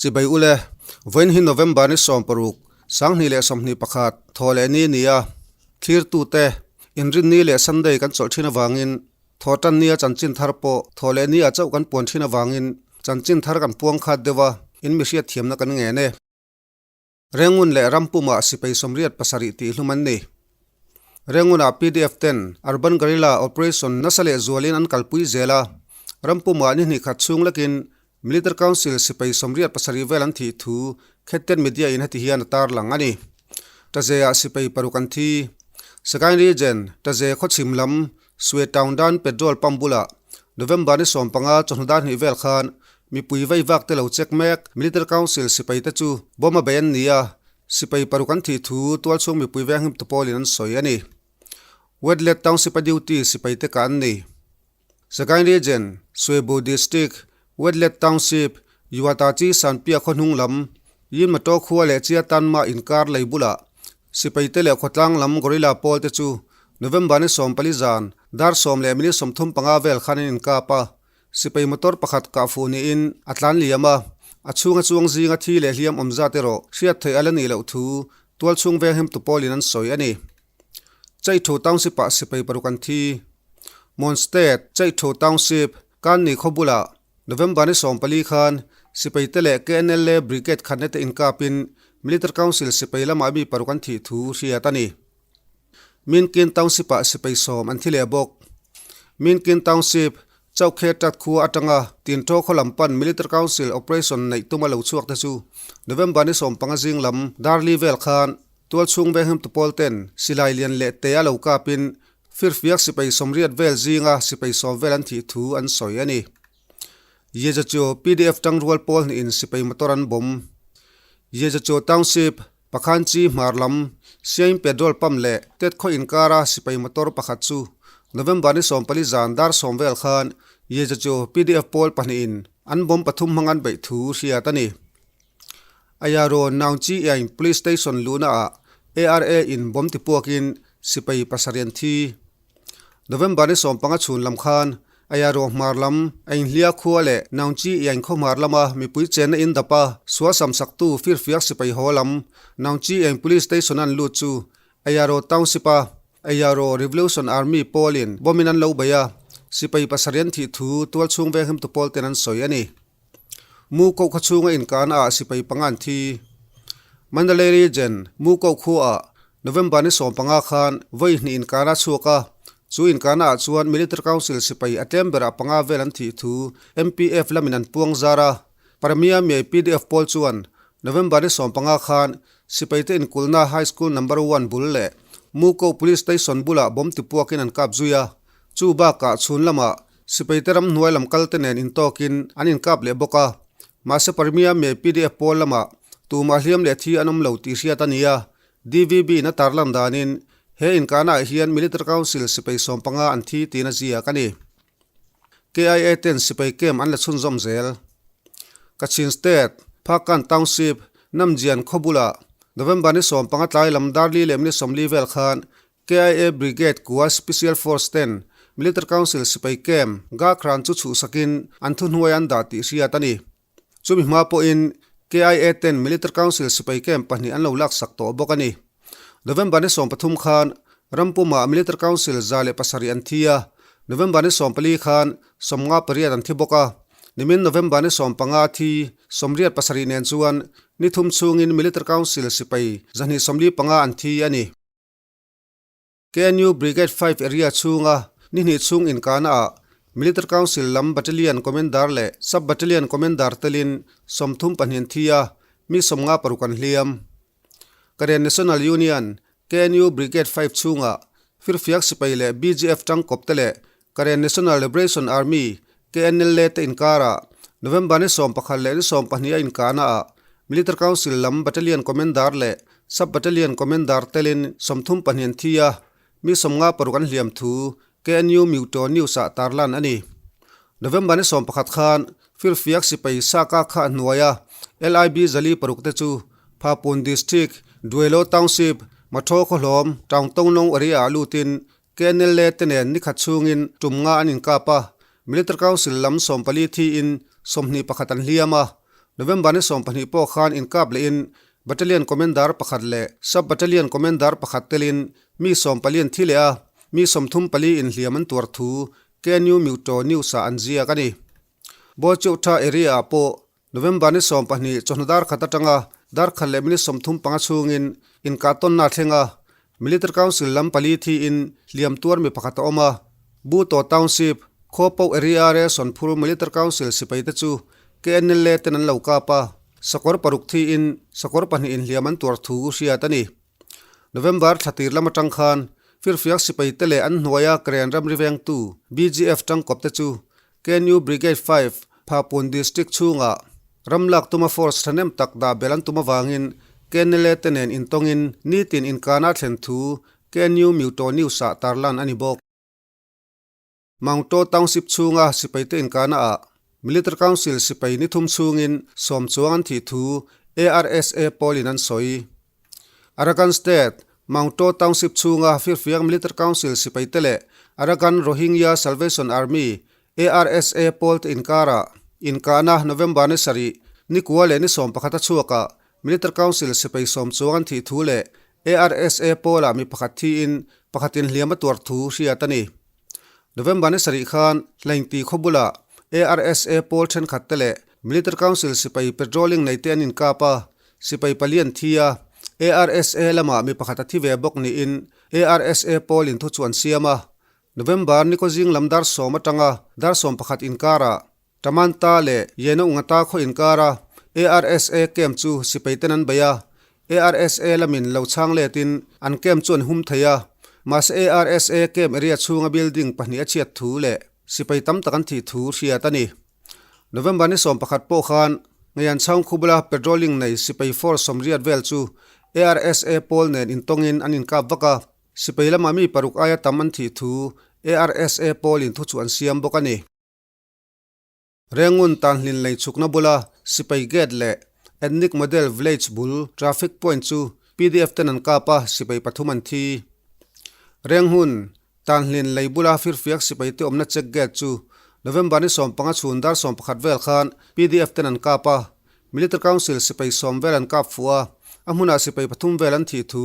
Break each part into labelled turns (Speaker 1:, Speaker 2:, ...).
Speaker 1: Chibai ule, vawiin hi November ni 16, 2021, thaw leh ni a ni a. Thlirtute, Inrinni leh Sunday kan chawlh thin avangin, thaw tan nia chanchin thar pawh thaw leh nia chauh kan puan thin avangin chanchin thar kan puang khat deuh a, in mi hriatthiamna kan ngen e. Rengun leh Rampumah sipai 87 tihhlum an ni. Rengunah pdf ten Urban Guerrilla Operation nasa leh zualin an kalpui zel a, Rampumah ni hnih khat chhung lekin Military Council sipai 87 vel an thih thu Khetten Media in heti hian a tarlang a ni. Tazeah sipai paruk an thi. Sagaing Region, Taze khawchhim lam, Swe Town Dan Petrol Pump bulah November ni 15 chawhnu dar hnih vel khan Mipui vei vak te lo check mek. Military Council sipai te chu bawm a bei an ni a, sipai paruk an thih thu tualchhung mipui venghim tu pawlin an sawi a ni. Wetlet Township a duty sipai te kah an ni. Sagaing Region, Swebu District, Wetlet Township, Yuatachi Sanpia khaw hnung lam, Yinmato khua leh Chiatanma inkar lei bulah sipai te leh khawtlang lam guerrilla pawl te chu November ni 14 zan dar 10:35 vel khan an inkap a, Sipai motor pakhat kah fuh niin a tlan liam a, a chhunga chuang zinga thi leh hliam awm zat erawh hriat theih a la nih loh thu tualchhung venghim tu pawlin an sawi a ni. Chaithu Township-ah sipai paruk an thi. Mon State, Chaithu Township, Kanni khaw bulah November ni 14 khan sipai te leh KNLA Brigade khatna te inkapin Military Council sipai lamah mi paruk an thih thu hriat a ni. Minkin Township-ah sipai sawm an thi leh bawk. Minkin Township, Chauhkhe Tat khua atanga Tinthaw khaw lam pan Military Council operation neih tuma lo chhuak te chu November ni 15 zing lam Darli vel khan tualchhung venghim tu pawl ten silai lian leh te a lo kapin firfiak sipai 80 vel zinga sipai 10 vel an thih thu an sawi a ni. Yezachu PDF tangrual pawl hnihin sipai motor an bawm. Yezachu Township, Pakhan chi hmar lam, Siain petrol pump leh Tet khaw inkara sipai motor pakhat chu November ni 14 zan dar 10 vel khan Yezachu PDF pawl pahnihin an bomb pathum hmang an beih thu hriat a ni. Ayaro Naungchi Iain Police Station luhna ah ARA in bomb tipuakin sipai pasarih an thi. November ni 15 chhun lam khan Ayaro hmar lam a inhlia khua leh Naungchi Iain khaw hmar lama mipui chenna in dap a, sual sam saktu firfiak sipai haw lam Naungchi Iain Police Station an lut chu Ayaro Township a Ayaro Revolution Army pawlin bomb in an lo bei a, sipai pasarih an thih thu tualchhung venghimtu pawl ten an sawi a ni. Mu koh khaw chhunga inkahna ah sipai panga an thi. Mandalay Region, Mu koh khuaah November ni 15 khan vawi hnih inkahna a chhuak a, chu inkahna ah chuan Military Council sipai a tlem berah panga vel an thih thu MPF lamin an puang zar a. Paramia Mei PDF pawl chuan November ni 15 khan sipai te inkulhna High School Number One bul leh Mu Koh Police Station bulah bomb tipuakin an kap zui a, chu bakah chhun lamah Sipaite ramhnuai lam kalte nen intawkin an inkap leh bawk a, mahse Parmia Mei PDF pawl lamah tumah hliam leh thi an awm lo tih hriat a ni a, DVB in a tarlan danin he inkahnaah hian Military Council sipai 15 an thi tiin a ziak a ni. KIA ten sipai camp an la chhunzawm zel. Kachin State, Phakkan Township, Namjian khaw bulah November ni 15 tlai lam dar li leh minute 40 vel khan KIA Brigade kua Special Force ten Military Council sipai camp Gakhran chu chhuhsakin an thuhnuai an dah tih hriat a ni. Chumi hma pawhin KIA ten Military Council sipai camp pahnih an lo laksak tawh bawk a ni. November ni 13 khan Rampumah Military Council 107 an thi a, November ni 14 khan 58 an thi bawk a. Nimin November ni 15 thi 87 nen chuan ni thum chhungin Military Council sipai 245 an thi a ni. KNU Brigade 5 area chhunga ni hnih chhung inkahna ah Military Council lam Battalion Commander leh Sub Battalion Commander telin 32 an thi a, mi 56 an hliam. Karen National Union, KNU Brigade 5 chhunga firfiak sipai leh BGF tangkawp te leh Karen National Liberation Army, KNLA, te inkarah November ni 11 leh ni 12 a inkahna ah Military Council lam Battalion Commander leh Sub Battalion Commander telin 32 an thi a, mi 56 an hliam thu KNU Myuto News ah tarlan a ni. November ni 11 khan firfiak sipai Saka kha hnuaia LIB zali paruk te chu Phapun District, Duelo Township, Mathaw Khawhlawm, Taungtongnong area ah lutin KNLA te nen nikhat chhungin tum nga an inkap a, Military Council lam 14 thiin 21 an hliam a. November ni 12 pawh khan inkap lehin Battalion Commander pakhat leh Sub Battalion Commander pakhat telin mi 14 an thi leh a, mi 34 inhliam an tuar thu KNU Myuto News ah an ziak a ni. Bawlcheuhtha area ah pawh November ni 12 chawhnu dar khat atanga dar khat leh minute 35 chhungin inkahtawnna a thleng a, Military Council lam pali thiin hliam tuar mi pakhat a awm a. Buto Township, Khawpoh area a Sonphur Military Council sipai te chu KNLA ten an lo kap a, sakawr paruk thiin sakawr pahnih inhliam an tuar thu hriat a ni. November thla tir lam atang khan firfiak sipai te leh an hnuaia Karen ramri vengtu BGF tangkawp te chu KNU Brigade 5, Phapun District chhungah ramlak tuma force thahnem tak dah belh an tum avangin KNLA te nen intawngin nitin inkana thlen thu KNU Myuto News-ah tarlan a ni bawk. Maungtaw Township chhunga sipaite inkana ah Military Council sipai ni thum chhungin sawm chuang an thih thu ARSA pawlin an sawi. Arakan State, Maungtaw Township chhunga firfiak Military Council sipaite leh Arakan Rohingya Salvation Army, ARSA, pawlte inkara inkahna November ni sarih, ni kua leh ni 11 a chhuakah Military Council sipai sawm chuang an thih thu leh ARSA pawlah mi pakhat thiin pakhatin hliam a tuar thu hriat a ni. November ni sarih khan Hlaingti khaw bulah ARSA pawl thenkhat te leh Military Council sipai patrolling nei te an inkap a, sipai pali an thi a, ARSA lamah mi pakhat a thi ve bawk niin ARSA pawl in thu chu an siam a. November ni khaw zing lam dar sawm atanga dar 11 inkarah Tamanta leh Yeno Ngata khaw inkara ARSA camp chu sipai ten an bei a, ARSA lamin lo chhang letin an camp chu an hum thei a, mahse ARSA camp area chhunga building pahnih a chhiat thu leh sipai tam tak an thih thu hriat a ni. November ni 11 pawh khan Ngeian chhang khubula patrolling nei sipai force sawmriat vel chu ARSA pawl nen intawngin an inkap vak a, sipai lamah mi paruk aia tam an thih thu ARSA pawlin thu chu an siam bawk a ni. Rengun tanhlin lei chhukna bula sipai gate leh Ethnic Model Village bul traffic point chu PDF ten an kap a, sipai pathum an thi. Renghun tanhlin lei bula firfiak sipai te awmna check gate chu November ni 15 chhun dar 11 vel khan PDF ten an kap a, Military Council sipai sawm vel an kap fuh a, a hmunah sipai pathum vel an thih thu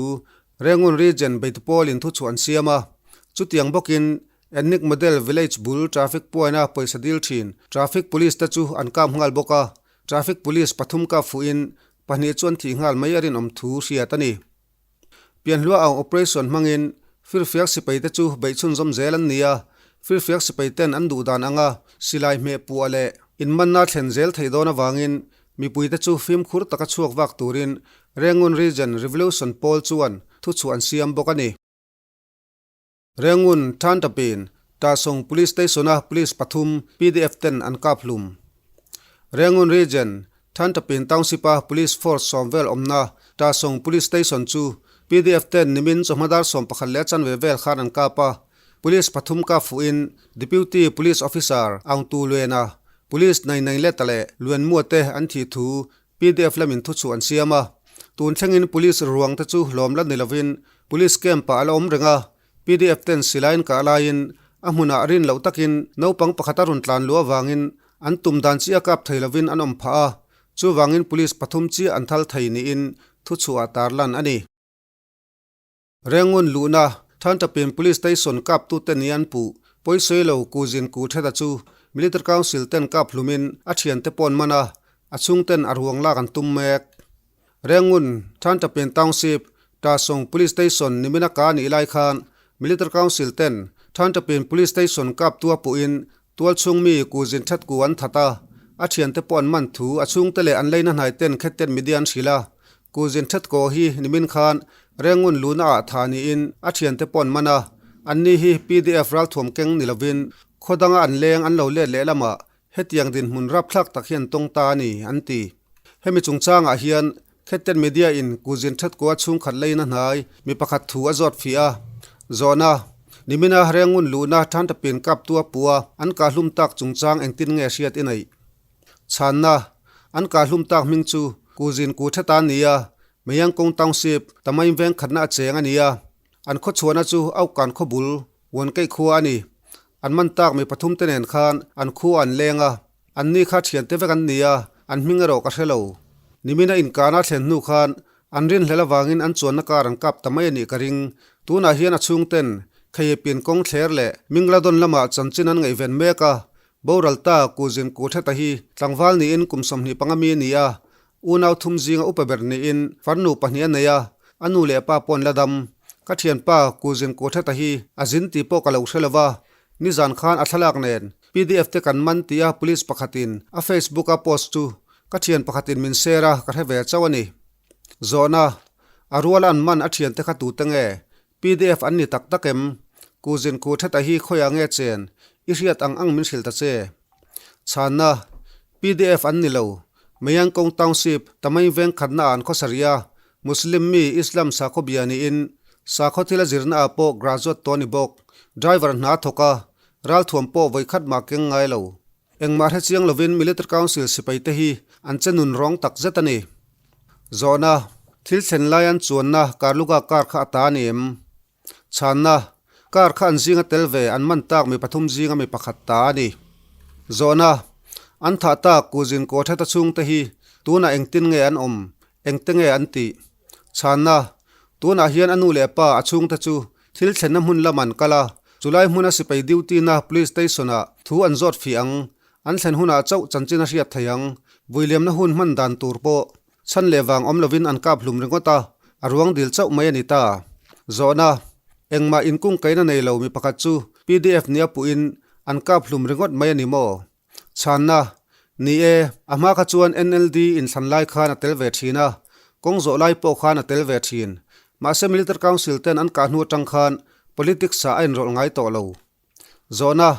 Speaker 1: Rengun Region Beitupawlin thu chhuah an siam a, chutiang bawkin Ethnic Model Village bul traffic point-a pawisa dil thin traffic police te chu an kap nghal bawk a, traffic police pathum kap fuhin pahnih chu an thih nghal mai a rinawm thu hriat a ni. Pianhlua ang operation hmangin firfiak sipai te chu beih chhunzawm zel an ni a, firfiak sipai ten an duh dan anga silai hmeh puah leh inmanna thlen zel theih dawn avangin mipui te chu fimkhur taka chhuak vak turin Rengun Region Revolution pawl chuan thuchhuah an siam bawk a ni. Rengun, Thantapin, Tasong Police Station-a Police pathum PDF ten an kap hlum. Rengun Region, Thantapin Township-a Police Force sawm vel awmna Tasong Police Station chu PDF ten nimin chawhma dar 11 leh chanve vel khan an kap a, Police pathum kap fuhin Deputy Police Officer Aung Tu Luena, Police Nai Nai Leta leh Luen Mua te an thih thu PDF lamin thu chhuah an siam a, tun thlengin police ruang te chu hlawm la ni lovin police camp ah a la awm reng a, PDF ten silaiin kah laiin a hmunah rin loh takin naupang pakhat a rawn tlan luh avangin an tum dan chiah kap thei lovin an awm phah a, chuvangin police pathum chiah an thal thei niin thu chhuah tarlan a ni. Rengun luhna, Thantapin Police Station kaptute ni an puh, pawisawi lo Kuzin Kutheta chu Military Council ten kap hlumin a thiante pawh an man a, a chhungten a ruang lak an tum mek. Rengun, Thantapin Township, Tasong Police Station nimina ka nih lai khan Military Council ten Thantapin Police Station kaptu a puhin tualchhung mi Kuzin Thatku an that a, a thiante pawh an man thu a chhungte leh an leina hnai ten khetten media an hrilh a, Kuzin Thatkaw hi nimin khan Rengun luna ah tha niin a thiante pawh an man a, anni hi PDF ralthuam keng ni lovin khaw danga an leng an lo let leh lamah hetiang dinhmun rapthlak tak hi an tawng ta a ni, an ti. Hemi chungchangah hian Khetten Media in Kuzin Thatkaw a chhungkhat leina hnai mi pakhat thu a zawt fih a, zawhna, Nimina Rengun luhna Thantapin kap tu a pu a, an kahhlum tak chungchang engtin nge hriat i neih? Chhanna, An kahhlum tak hming chu Kuzin Ku Theta a ni a, Meyangkong Township, Tamain veng khatna a cheng a ni a. An khawchhuahna chu Aukan khawbul, Wankeih khua a ni. An man tak mi pathum te nen khan an khua an leng a, an ni kha thiante vek an ni a, An hming erawh ka hre lo. Nimina inkahna a thlen hnu khan an rinhlel avangin an chuanna kar an kap ta mai a nih ka ring. Tunah hian a chhungten Kheiepin kawng thler leh Mingladon lamah chanchin an ngaihven mek a, boral ta Kuzin Kutheta hi tlangval niin kum 25 mi a ni a, Unau thum zinga upa ber niin farnu pahnih a nei a, a nu leh pa pawh an la dam. Ka thianpa Kuzin Kutheta hi a zin tih pawh ka lo hre lo va, nizan khan a thlalak nen pdf te kan man tih a police pakhatin a Facebook a post chu ka thian pakhatin min share a, ka hre ve chauh a ni. Zawhna, A ruala an man a thiante kha tute nge? Pdf an ni tak tak em? Kuzin Kutheta hi khawiah nge chen? I hriat ang ang min hrilh ta che. Chhanna, pdf an ni lo. Mayangkong Township, Tamai veng khatna ah an khawsa rih a, Muslim mi Islam sakhaw bia niin sakhaw thil a zirna ah pawh graduate tawh a ni bawk. Driver hna a thawk a, ralthuam pawh vawikhat mah keng ngai lo. Engmah hre chiang lovin Military Council sipai te hi an che nun rawng tak zet a ni. Zawhna, Thil thlen lai an chuanna Karluga car kha a ta a ni em? Chhanna, Car kha an zinga tel ve an man tak mi pathum zinga mi pakhat ta a ni. Zawhna, An thah tak Kuzin Kawtheta chhungte hi tunah engtin nge an awm, engte nge an tih? Chhanna, Tunah hian a nu leh pa a chhungte chu thil thlenna hmun lam an kal a, chulai hmuna sipai duty na police station ah thu an zawt fih ang, an thlen hunah chauh chanchin a hriat thei ang, vuiliamna hun hman dan tur pawh chhan leh vang awm lovin an kap hlum ringawt a, a ruang dil chauh mai a ni ta. Zawhna, Engmah inkungkaihna nei lo mi pakhat chu pdf nia puhin an kap hlum ringawt mai a ni maw? Chhanna, Ni e, a hma kha chuan NLD inthlan lai khan a tel ve thin a, kawng zawh lai pawh khan a tel ve thin. Mahse Military Council ten an kah hnu atang khan politics ah a inrawlh ngai tawh lo. Zawhna,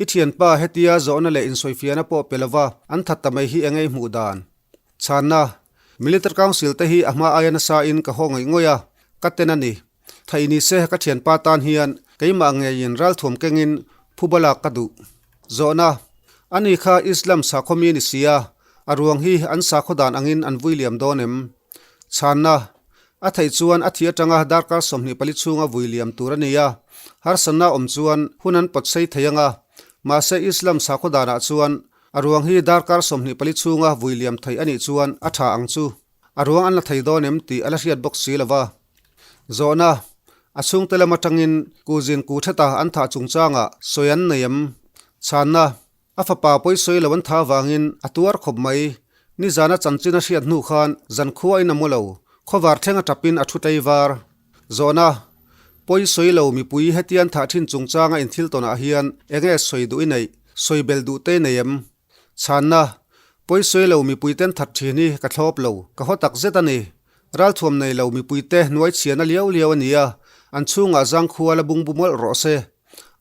Speaker 1: I thianpa hetia zawhna leh insawifiahna pawh pe lova an that ta mai hi eng ei hmuh dan? Chhanna, Military Council te hi a hma aia nasa in ka haw ngawih ngawih a, ka ten a ni. Theih ni se ka thianpa tan hian keimah ngeiin ralthuam kengin phuba lak ka duh. Zawhna, Ani kha Islam sakhaw mi ni sia, a ruang hi an sakhaw dan angin an vui liam dawn em? Chhanna, A theih chuan a thi atanga darkar 24 chhunga vui liam tur a ni a, harsatna awm chuan hun an pawt sei thei anga, mahse Islam sakhaw danah chuan a ruang hi darkar 24 chhunga vui liam theih a nih chuan a tha ang chu. A ruang an la thei dawn em tih a la hriat bawk si lova. Zawhna, A chhungte lam atangin kuzin ku theta an thah chungchangah sawi an nei em? Chhanna, A fapa pawi sawi lo an thah avangin a tuar khawp mai. Nizana chanchin a hriat hnu khan zankhua in a mu lo, khawvar thleng a tapin a thu tlei var. Zawhna, Pawi sawi lo mipui hetian thah thin chungchanga inthil tawnah hian enge sawi duh i neih, sawi bel duh te i nei em? Chhanna, Pawisawi lo mipuiten that thin hi ka thlawp lo, ka haw tak zet a ni. Ralthuam nei lo mipuite hnuai chhian a liau liau a ni a, an chhungah zangkhua la bungbu mawlh rawh se.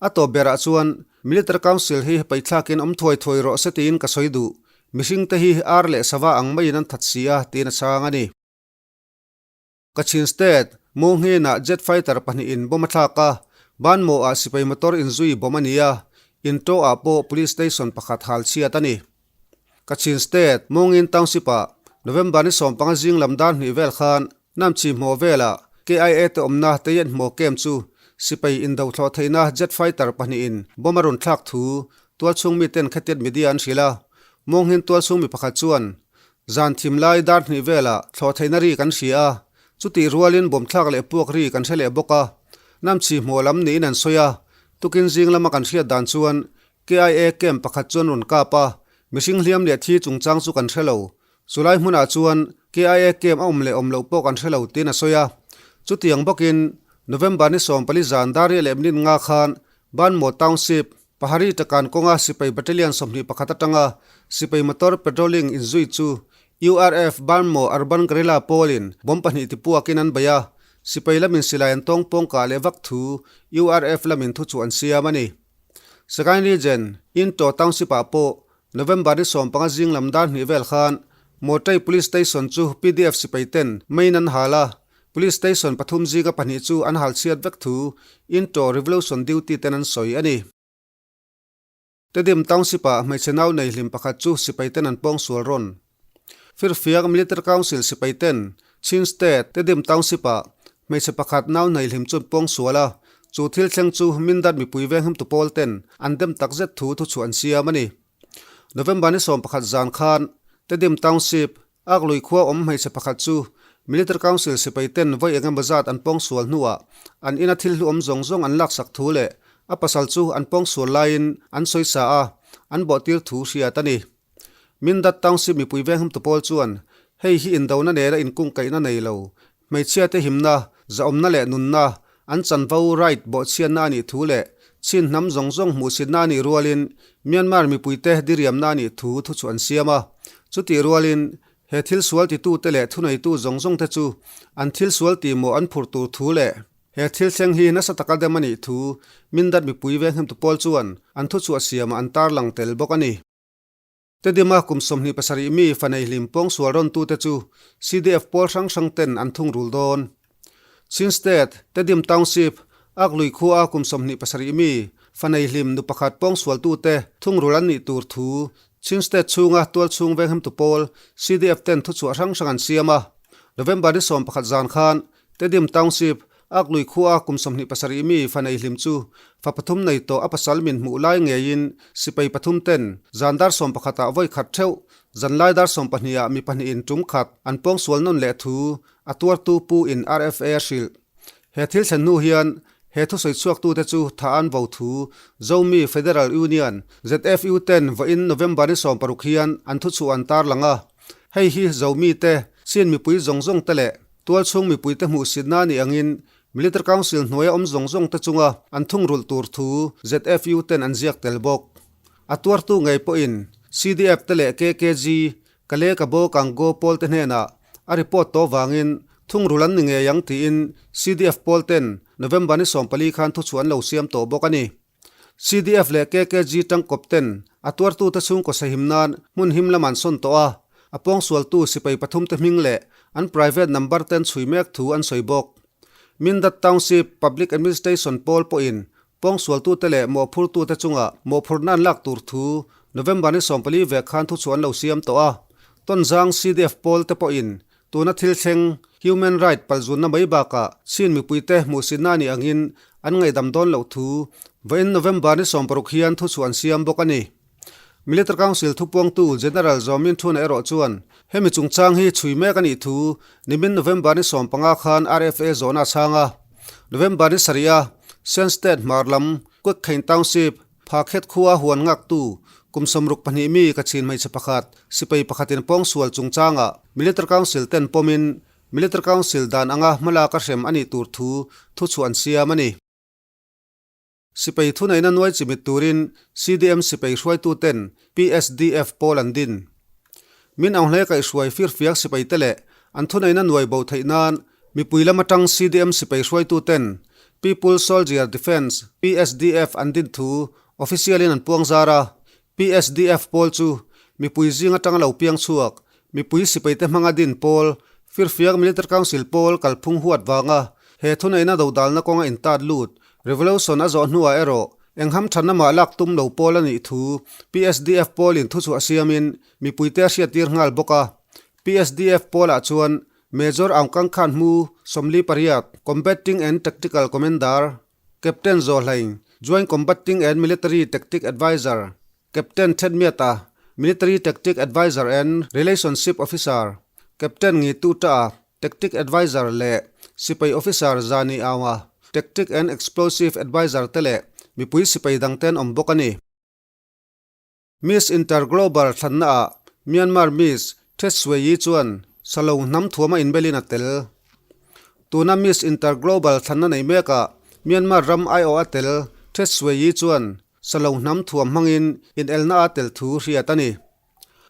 Speaker 1: A tawp berah chuan Military Council hi paihthlakin awm thuai thuai rawh se tiin ka sawi duh. Mihringte hi ar leh sava ang maiin an that si a, tiin a chhang a ni. Kachin State, Mawnghenah jet fighter pahnihin bomb a thlak a, Banmawah sipai motor inzui bomb a ni a, Into-ah pawh police station pakhat hal chhiat a ni. Kachin State, Mawngin Township-ah November ni 15 zing lam dar hnih vel khan Namchi hmaw velah KIA te awmna Teyet hmaw camp chu sipai indo thlawh theihna jet fighter pahnihin bomb a rawn thlak thu tualchhung miten Khetiat media an hrilh a. Mawnghin tualchhung mi pakhat chuan Zan thim lai dar hnih velah thlawh theihna ri kan hria a, chutih rualin bawmthlak leh puak ri kan hre leh bawk a. Namchhi hmuh lam niin an sawi a, tukin zing lama kan hriat dan chuan KIA camp pakhat chuan rawn kap a, mihring hliam leh thi chungchang chu kan hre lo. Chulai hmunah chuan KIA camp a awm leh awm loh pawh kan hre lo tiin a sawi a. Chutiang bawkin November ni 14 zan dar riah leh minute nga khan Banmaw Township, Pahari Takan kawnga sipai battalion 21 atanga sipai motor patrolling inzui chu URF Banmaw Urban Guerrilla pawlin bomb pahnih tipuakin an bei a, sipai lamin silai an tawng pawng kah leh vak thu URF lamin thu chu an siam a ni. Sagaing Region, Into Township-ah pawh November ni 15 zing lam dar hnih vel khan Mawtai Police Station chu pdf sipai ten main an hal a, Police Station pathum zinga pahnih chu an hal chhiat vek thu Into Revolution duty ten an sawi a ni. Tedim Township-ah hmeichhe nau nei hlim pakhat chu sipai ten an pawng sual rawn. Firfiak Military Council sipai ten Chin State Tedim Township-ah hmeichhe pakhat nau nei hlim chu an pawng sual a, chu thil thleng chu Mindat mipui venghimtu pawl ten an dem takzet thu thuchhuah an siam a ni. November ni 11 zan khan. Tedim Township, Aklui khua awm hmeichhe pakhat chu Military Council sipai ten vawi eng emaw zat an pawngsual hnuah an ina thil hlu awm zawng zawng an laksak thu leh a pasal chu an pawngsual laiin an sawi sa a, an bawhtir thu hriat a ni. Mindat Township mipui vengham tu pawl chuan hei hi indona nena inkungkaihna nei lo, hmeichhia te himna, zahawmna leh nunna an chanvo, right, bawhchhiatna a nih thu leh chin hnam zawng zawng hmuhsitna a nih rualin Myanmar mipuite diriamna a nih thu thu chu an siam a. Chutih rualin he thil sual titute leh thuneitu zawng zawngte chu an thil sual tihmawh an phurh tur thu leh He thil thleng hi nasa taka dem a nih thu Mindat mipui venghimtu pawl chuan an thuchhuah siamah an tarlang tel bawk a ni. Tedima kum 27 mi fanei hlim pawngsual rawntute chu CDF pawl hrang hrang ten an thungrul dawn. Chin State, Tedim Township, Aklui khua kum 27 mi fanei hlim nu pakhat pawngsualtute thungrul an nih tur thu Chin State chhunga tualchhung venghimtu pawl CDF ten thuchhuah hrang hrang an siam a. November ni 11 zan khan Tedim Township, Aklui khua kum 27 mi fa nei hlim chu fa pathum nei tawh a pasal min hmuh lai ngeiin sipai pathum ten zan dar 11 ah vawi khat theuh, zan lai dar 12 ah mi pahnihin tum khat an pawngsual nawn leh thu a tuartu pu in RFA a hrilh. He thil thlen hnu hian he thusawi chhuaktute chu thah an vo thu Zomi Federal Union, ZFU, ten vawiin November ni 16 hian an thuchhuah an tarlang a. Hei hi Zomi te, Chin mipui zawng zawng te leh Tualchhung mipuite hmuhsitna a nih angin Military Council hnuaia awm zawng zawng te chunga an thungrulh tur thu ZFU ten an ziak tel bawk. A tuartu ngei pawhin CDF te leh KKG, Kale Kabo Kanggo pawl te hnenah a report tawh vangin thungrulh an ni ngei ang tiin CDF pawl ten November ni 14 khan thuchhuah an lo siam tawh bawk a ni. CDF leh KKG tangkawp ten a tuartute chhungkaw sahim nan hmun him lam an sawn tawh a, a pawngsualtu sipai pathum te hming leh an private number ten chhui mek thu an sawi bawk. Mindat Township Public Administration pawl pawhin pawngsualtute leh mawhphurtute chunga mawhphurhna an lak tur thu November ni 14 vek khan thuchhuah an lo siam tawh a, Tonzang CDF pawl te pawhin Tuna thil thleng, human right palzunna mai bakah Chin mipuite hmuhsitna a nih angin an ngaihdam dawn loh thu vawiin November ni 16 hian thuchhuah an siam bawk a ni. Military Council thupuangtu General Zawmin Thuna erawh chuan hemi chungchang hi chhui mek a nih thu nimin November ni 15 khan RFA zawhna a chhang a. November ni sarih a Shan State hmar lam Kwekhein Township, Phakhet khua huan ngaktu kum 62 mi Kachin hmeichhe pakhat, sipai pakhatin pawngsual chungchangah Military Council ten pawmin Military Council dan anga hmalak a hrem a nih tur thu thuchhuah an siam a ni. Sipai thuneihna nuai chimit turin CDM sipai hruaitu ten PSDF pawl an din. Min Aung Hlei kaihhruai firfiak sipai te leh an thuneihna nuai bo theih nan Mipui lam atang CDM sipai hruaitu ten People Soldier Defence, PSDF, an din thu official in an puang zar a. PSDF pawl chu mipui zing atanga lo piang chhuak, mipui sipaite hmanga din pawl, Firfiak Military Council pawl kalphung huat vanga he thuneihna dodalna kawnga intat lut, revolution a zawh hnuah erawh engham thatna mah lak tum lo pawl a nih thu PSDF pawlin thuchhuah siamin mipuite a hriattir nghal bawk a. PSDF pawlah chuan Major Aung Kang Khan Hmu, 48, Combating and Tactical Commander, Captain Zaw Hlaing, Joint Combating and Military Tactic Adviser, Captain Thet Myat-a, Military Tactic Adviser and Relationship Officer, Captain Ngi Tu Ta-a, Tactic Adviser leh Sipai Officer Zani Aung-a, Tactic and Explosive Adviser te leh mipui sipai dangte an awm bawk a ni. Miss Interglobal thlannaah Myanmar Miss Thet Swe Yi chuan Salo hnam thuama inbelin a tel. Tuna Miss Interglobal thlanna nei mekah Myanmar ram aiawh a tel Thet Swe Yi chuan Salo hnam thuam hmangin inelna a tel thu hriat a ni.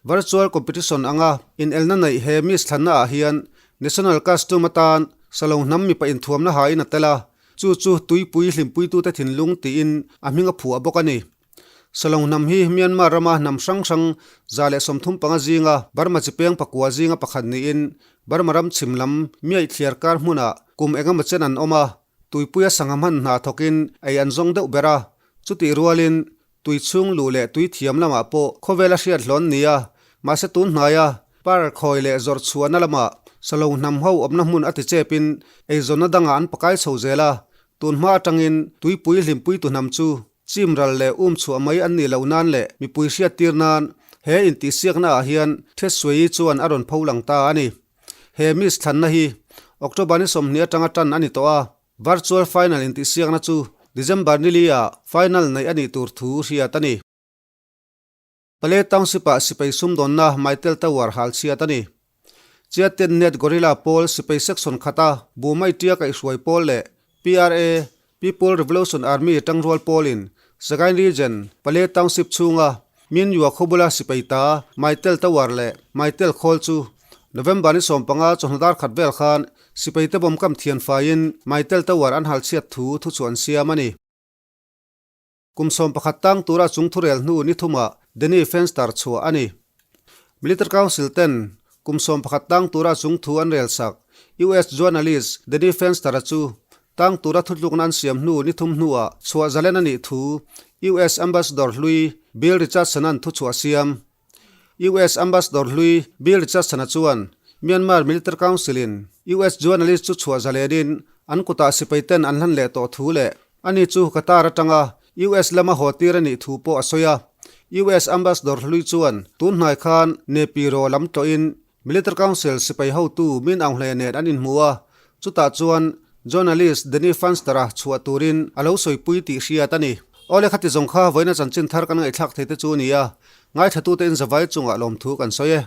Speaker 1: Virtual competition anga inelna neih he Miss thlannaah hian National Costume atan Salo hnam mipa inthuamna hain a tel a, chu chu tuipui hlimpuitute thinlung tiin a hming a phuah bawk a ni. Salong hnam hi Myanmar rama hnam hrang hrang 135 zinga Burma chipeng pakua zinga pakhat niin Burma ram chhim lam Miaih thliar kar hmunah kum engemaw chen an awm a, tuipuia sangha hman hna thawkin ei an zawng deuh ber a, chutih rualin tui chhung luh leh tui thiam lamah pawh khawvel a hriat hlawn ni a, mahse tun hnaia par khawi leh zawrh chhuahna lamah Salong hnam ho awmna hmun a ti chepin eizawnna dangah an pakai chho zel a, tun hma atangin tuipui hlimpuitu hnam chu Chim ral leh um chhuah mai an nih loh nan leh mipui hriat tir nan He intihsiakna ah hian Thet Swe-i chuan a rawn pho lang ta a ni. He Miss thlanna hi October ni 20 atanga tan a ni tawh a, Virtual Final intihsiakna chu December ni li ah final neih a nih tur thu hriat a ni. Pale Township-ah sipai sumdawnna Mytel Tower hal chhiat a ni. Chiaten Net Gorilla pawl sipai section khata Bumai tia kaihhruai pawl leh PRA, People Revolution Army tangrual pawlin Sagaing Region, Pale Township chhunga Minyua khawbula sipai ta Mytel Tower leh Mytel khawl chu November ni 15 chawhnu dar khat vel khan sipai te bawm kam thian faiin Mytel Tower an hal chhiat thu thuchhuah an siam a ni. Kum 11 tang tura chung thurel hnu ni thumah Danny Fenster chhuah a ni. Military Council ten kum 11 tang tura chung thu an rel sak. US journalist Danny Fenster-a chu tang tura thutlukna an siam hnu ni thum hnuah chhuah zalen a nih thu US Ambassador hlui Bill Richardson-a'n thuchhuah siam. US Ambassador hlui Bill Richardson-a chuan Myanmar Military Council-in US journalist chu chhuah zalenin an kutah sipai ten an hlan leh tawh thu leh ani chu Qatar atanga US lama haw tir a nih thu pawh a sawi a. US Ambassador hlui chuan tun hnai khan Nepiro lam tlawhin Military Council sipai hotu Min Aung Hlaing nen an inhmu a, chutah chuan journalist Danny Fenster-a chhuah turin a lo sawipui tih hriat a ni. Awle khati zawng kha vawiina chanchin thar kan ngaihthlak thei te chu a ni a, ngaithlatute in zavai chungah lawmthu kan sawi e.